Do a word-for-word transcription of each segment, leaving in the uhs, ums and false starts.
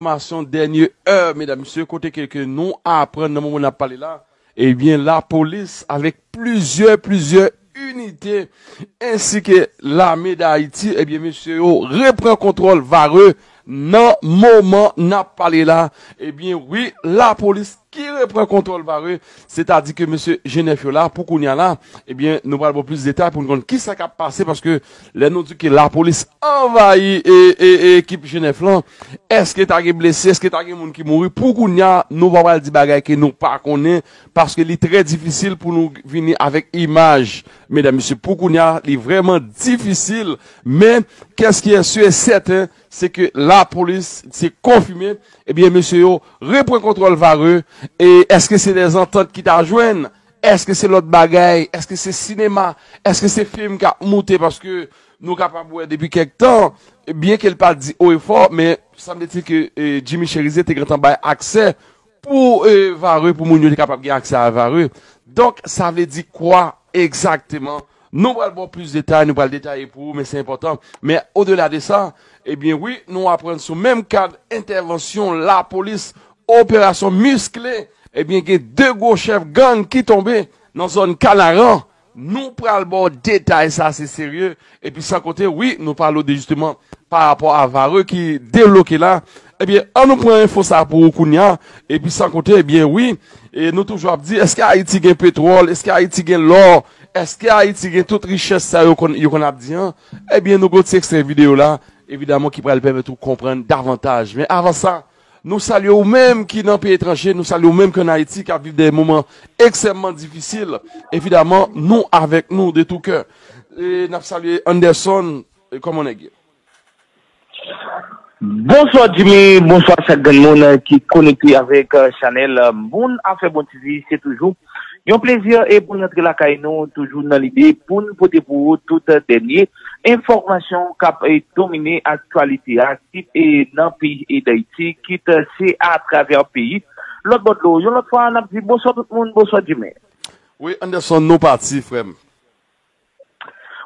Enfòmasyon dènye è, medam, mesye, kote ke, ke nou aprann nan moman n ap pale la, ebyen, lapolis avèk plizyè, plizyè inite, ensi ke lame d Ayiti, ebyen, mesye yo repran kontwòl Varreux nan moman n ap pale la. Ebyen, wi, lapolis ki repran kontwòl Varreux, sètadi ke mesye G nèf yo la, pou kounye a la, ebyen, nou pral ba w plis detay pou n konn kisa k ap pase, paske lè nou di ke lapolis anvayi e, e, e ekip G nèf lan, èske ta gen blese, èske ta gen moun ki mouri? Pou kounye a, nou pa pral di bagay ke nou pa konnen, paske li trè difisil pou nou vini avèk imaj. Medam, mesye, pou kounye a, li vrèman difisil, men, kès ki è si e sèten, se ke lapolis, se konfime, ebyen, mesye yo repran kontwòl Varreux, e èske se dè zantant ki ta jwenn? Èske se lòt bagay? Èske se sinema? Èske se fim k ap moute? Paske nou kapab wè depi kèk tan, byen ke l pa di o e fò, men sanble ti ke, e, Jimmy Chérizier te gentan bay aksè pou, e, Varreux, pou moun yo te kapab gen aksè a Varreux. Donk, sa vle di kwa egzakteman? Nou pral ba w plis detay, nou pral detaye pou ou, men se enpòtan. Men odela de sa, ebyen wi, nou aprann sou menm kad entèvansyon lapolis, operasyon miskle, ebyen gen de gwo chèf gang ki tonbe nan zòn Kanaran. Nou pral ba w detay sa, se serye. Epi san konte, wi, nou pale w de jisteman pa rapò a Varreux ki debloke la. Ebyen, an nou pran enfo sa pou ou kounye a. Epi san konte, ebyen, wi, e nou toujou ap di, èske Ayiti gen petwòl? Èske Ayiti gen lò? Èske Ayiti gen tout richès sa yo konn, yo konn ap di an? Ebyen, nou gen yon ti ekstrè videyo la, evidaman, ki pral pèmèt ou konprann davantaj. Men avan sa, nou salye ou menm ki nan peyi etranje, nou salye ou menm ki ann Ayiti, k ap viv de moman ekstrèmman difisil. Evidaman, nou avèk nou de tou kè. E n ap salye Anderson, e kòman nèg ye? Bonswa Jimmy, bonswa chak grenn moun ki konekte avèk, eh, chanèl, eh, Moun Afè Bon T V. Se toujou yon plezi e pou n rantre lakay nou, toujou nan lide pou n pote pou ou tout dènye enfòmasyon k ap, eh, domine aktyalite a, kit, eh, nan peyi, eh, Dayiti, kit, eh, se atravè peyi lòt bò dlo. Yon lòt fwa, n ap di bonswa tout moun, bonswa Jimmy. Wi, Anderson, nou pati, frè m.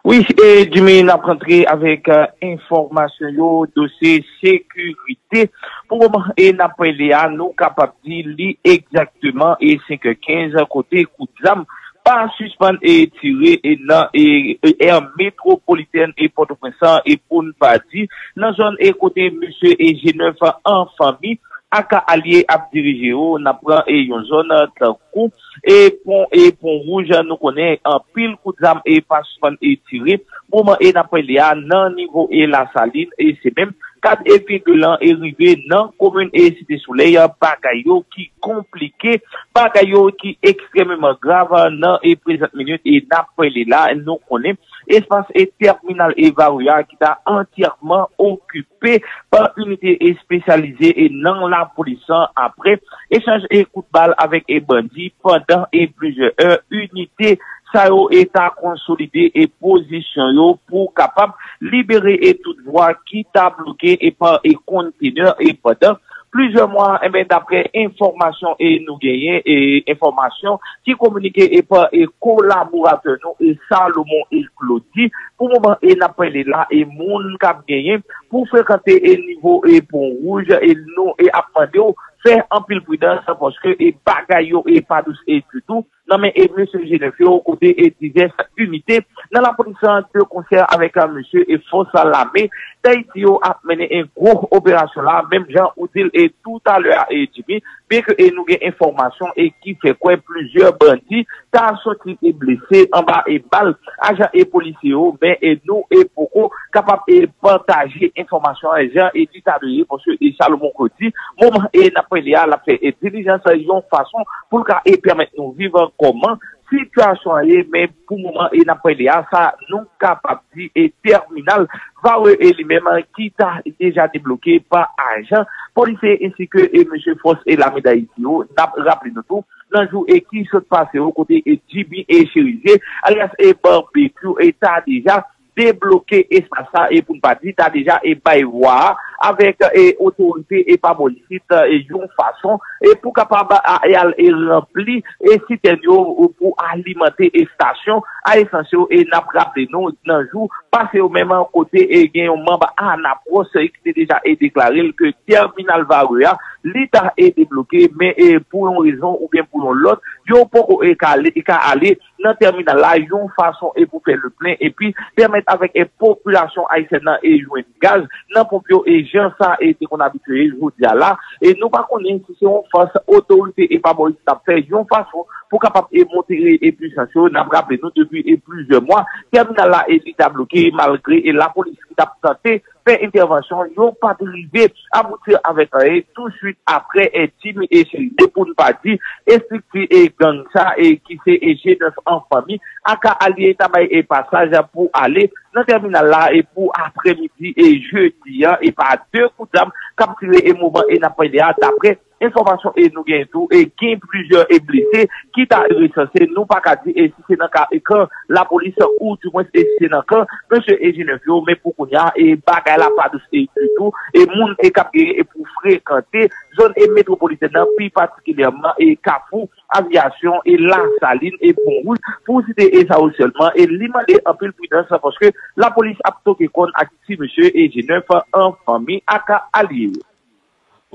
Wi, e Jimmy, n ap rantre avèk, eh, enfòmasyon yo, dosye sekirite. Pou moman, e n ap pale a, nou kapab di li egzakteman, e senk è kenz, kote kout zam pa sispann e tire, e nan, e, e, aire métropolitaine, e Pòtoprens lan, e pou n pa di, nan zòn, e kote mesye, e G nèf an fanmi ak alye ap dirije yo, n ap pran, e yon zòn, tankou e pon, e pon wouj, nou konnen anpil kout zam e pa sispann e tire. Moman e n ap pale a nan nivo e Lasalin, e se menm kad e figil lan e rive nan komin e Site Solèy, bagay yo ki konplike, bagay yo ki ekstrèmeman grav nan e prezant minit e n ap pale la, nou konnen espas e tèminal e Varreux a ki ta antyèman okipe pa inite espesyalize e nan lapolis lan apre echanj e kout bal avèk e bandi pandan e plizyè è. Inite sa yo e ta konsolide e pozisyon yo pou kapab libere e tout vwa ki ta bloke e pa e kontenè e pandan plizyè mwa, enben, daprè enfòmasyon e nou genyen, e enfòmasyon ki kominike e pa e kolaboratè nou e Salomon e Claudy, pou moman e n ap pale la, e moun k ap genyen pou frekante e nivo e pon wouj, e nou e ap mande w fè anpil pridans, paske e bagay yo e pa dous e ditou nan men e mesye G nèf yo, kote e divès inite nan lapolis lan de konsè avèk, a, mesye e fòs lame Dayiti yo ap mennen en gwo operasyon la, menm jan ou di l e toutalè a, e Jimmy, byenke e nou gen enfòmasyon e ki fè kwè plizyè bandi ta soti e blese anba e bal ajan e polisye yo, men e nou e poko kapab e pataje enfòmasyon an jan e li ta dwe ye, paske e Salomon Claudy, moman e n ap pale a, l ap fè e dilijans yon fason pou l ka e pèmèt nou viv kòman sitiyasyon an ye, men pou moman e n ap pale a, sa nou kapab di e tèminal Varreux e li menm ki ta deja debloke pa ajan polisye ensi ke e mesye fòs e lame Dayiti yo. N ap raple nou tou, nan jou e ki sot pase yo, kote e Jimmy e Cherizier, alyas e Barbecue, e ta deja debloke espas sa, e pou n pa di, ta deja e bay vwa a avèk e otorite e pa bò isit, e yon fason e pou kapab a- e al e ranpli e sitèn yo pou alimante estasyon a esans yo. E n ap raple nou, nan jou pase yo menm, kote e gen yon manm Anapwòs e ki te deja e deklare l ke tèminal Vare a li ta e debloke, men e pou yon rezon oubyen pou yon lòt, yo poko e ka ale, e ka ale nan tèminal la yon fason e pou fè le plen epi pèmèt avèk e popilasyon ayisyèn nan e jwenn gaz nan ponp yo, e jan sa e te konn abitye jodi a la. E nou pa konnen si se yon fòs otorite e pa bò isit ap fè yon fason pou kapab e monte e pwisans yo. N ap raple nou, depi e plizyè mwa, tèminal la e li ta bloke malgre e lapolis ki t ap tante fè entèvansyon, yo pa t rive abouti avèk anyen. Touswit apre e Jimmy e Cherizier, pou n pa di estrikti e gang sa e ki se e G nèf an fanmi aka alye, ta bay e pasaj pou ale nan tèminal la e pou aprèmidi e jedi a, e pa de kout zam k ap tire e moman e n ap pale a, daprè enfòmasyon e nou genyen tou, e gen plizyè e blese ki ta resanse. Nou pa ka di e si se nan ka e kan lapolis ou dimwens e si se nan kan mesye e G nèf yo, men pou kounye a e bagay la pa dous e ditou, e moun e k ap genyen e pou frekante zòn e metwopolitèn nan, pi patikilyèman e Kafou Aviyasyon e Lasalin e Pon Wouj, pou site e sa yo sèlman. E li mande anpil pridans paske lapolis ap toke kòn ak ti mesye e G nèf an fanmi aka alye yo.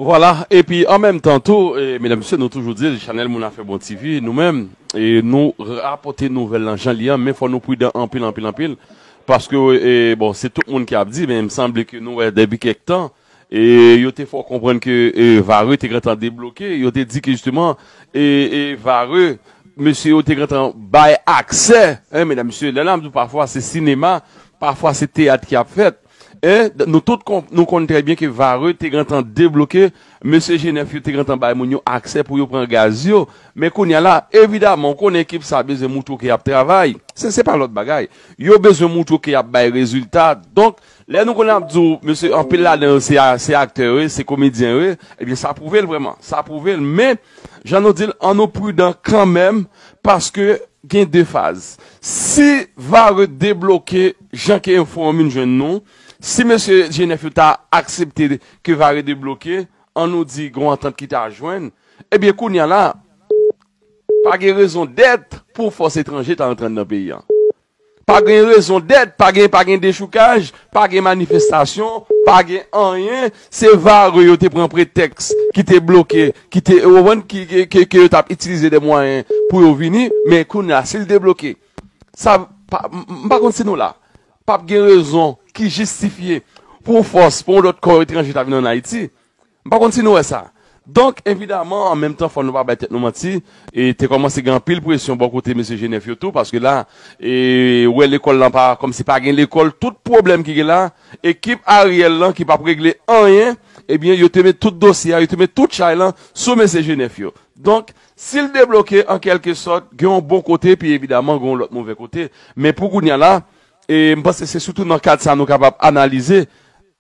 Vwala, epi an menm tan tou, e, medam, mesye, nou toujou di l, chanèl Moun Afè Bon T V, nou menm, e, nou rapòte nouvèl lan jan li an, men fò nou pridan anpil, anpil, anpil, paske, e, bon, se tout moun ki ap di, men m sanble ke nou wè depi kèk tan, e, yo te fè w konprann ke, e, Vare te gentan debloke, yo te di ke jisteman, e, e, Vare, mesye yo te gentan bay aksè, en, medam, mesye, lè n ap di w pafwa se sinema, pafwa se teyat ki ap fèt, en, nou tout kon- nou konn trè byen ke Vare te gentan debloke, mesye G nèf yo te gentan bay moun yo aksè pou yo pran gaz yo. Men kounye a la, evidaman, ou konnen ekip sa bezwen moutre w ke y ap travay. Se, se pa lòt bagay. Yo bezwen moutre w ke y ap bay rezilta. Donk, lè nou konnen ap di w, mesye, anpil ladan yo se a- se aktè yo ye, se komedyen yo ye, ebyen, sa pwouve l vrèman. Sa pwouve l. Men, jan nou di l, ann nou pridan kanmenm, paske gen de faz. Si Vare debloke, jan ke enfo an vin jwenn nou, si mesye G nèf yo ta aksepte ke Vare debloke, ann nou di gon antant ki ta jwenn, ebyen, kounye a la, pa gen rezon dèt pou fòs etranje ta antre anndan peyi a. Pa gen rezon dèt, pa gen, pa gen dechoukaj, pa gen manifestasyon, pa gen anyen. Se Vare yo te pran pretèks ki te bloke, ki te, ou konprann, ki, ke, ke, ke yo t ap itilize de mwayen pou yo vini, men kounye a, si l debloke, sa, pa, m, m pa konn si nou la, p ap gen rezon ki jistifye pou yon fòs, pou yon lòt kò etranje ta vin ann Ayiti. M pa konn si nou wè sa. Donk, evidaman, an menm tan, fò nou pa bay tèt nou manti, e te kòmanse gen anpil presyon bò kote mesye G nèf yo tou, paske la, e, ou wè lekòl lan pa, kòmsi pa gen lekòl, tout pwoblèm ki gen la, ekip Ariel lan ki p ap regle anyen, ebyen, yo te met tout dosye a, yo te met tout chay lan sou mesye G nèf yo. Donk, si l debloke, an kèlke sòt, gen yon bon kote, epi evidaman, gen yon lòt move kote. Men pou kounye a la, e m panse se sitou nan kad sa nou kapab analize,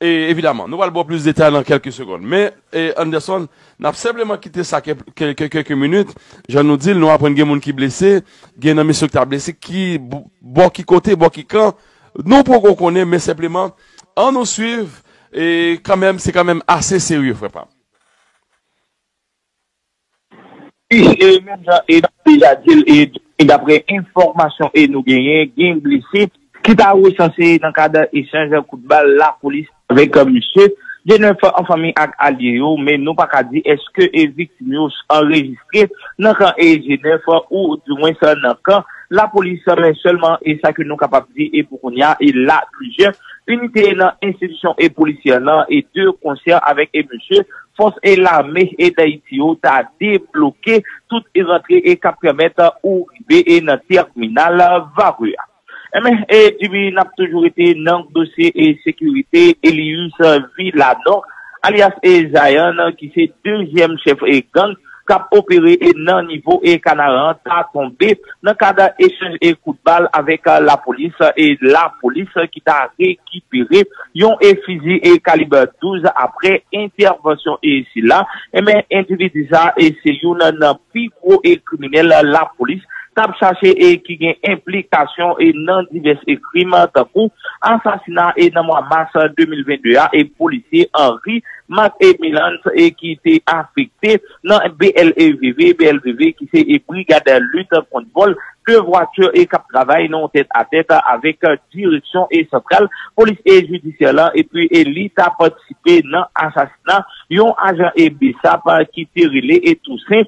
e, evidaman, nou pral ba w plis detay nan kèlke segonn. Men, e, Anderson, n ap senpleman kite sa kè- kè- kè- kèlke minit. Jan nou di l, nou aprann gen moun ki blese, gen nan mesye yo ki ta blese, ki b- bò ki kote, bò ki kan, nou poko konnen, men senpleman, ann nou swiv, e kanmenm, se kanmenm ase serye, frè pa m. Wi, e menm jan e n ap deja di l, e, e daprè enfòmasyon e nou genyen, gen blese ki ta resanse nan kad echanj kout bal lapolis avèk, e, mesye G nèf an fanmi ak alye yo, men nou pa ka di èske e viktim yo anrejistre nan kan e G nèf ou dimwens nan kan lapolis, men sèlman e sa ke nou kapab di e pou kounye a, e la plizyè inite nan enstitisyon e polisyè lan e de konsè avèk e mesye fòs e lame e Dayiti yo ta debloke tout e rantre e k ap pèmèt ou rive e nan tèminal Vare a. Enben, e Jimmy, n ap toujou rete nan dosye e sekirite. Elius Villanor, alyas e Zayan, ki se dezyèm chèf e gang k ap opere e nan nivo e Kanaran, ta tonbe nan kad echanj e kout bal avèk lapolis, e lapolis ki ta rekipere yon e fizi e kalib douz apre entèvansyon e sila. Enben, endividi sa e se youn nan pi gwo e kriminèl lapolis t ap chache e ki gen enplikasyon e nan divès e krim tankou asasina e nan mwa mas de mil vennde a e polisye Henri Marc Emilans e ki te afekte nan B L E V V, B L V V ki se e Brigad Lit Kont Vòl de Vwati e k ap travay nan yon tèt a tèt avèk direksyon e santral polis e jidisyè la epi e li ta patisipe nan asasina yon ajan e BSAP ki te rele e Tousen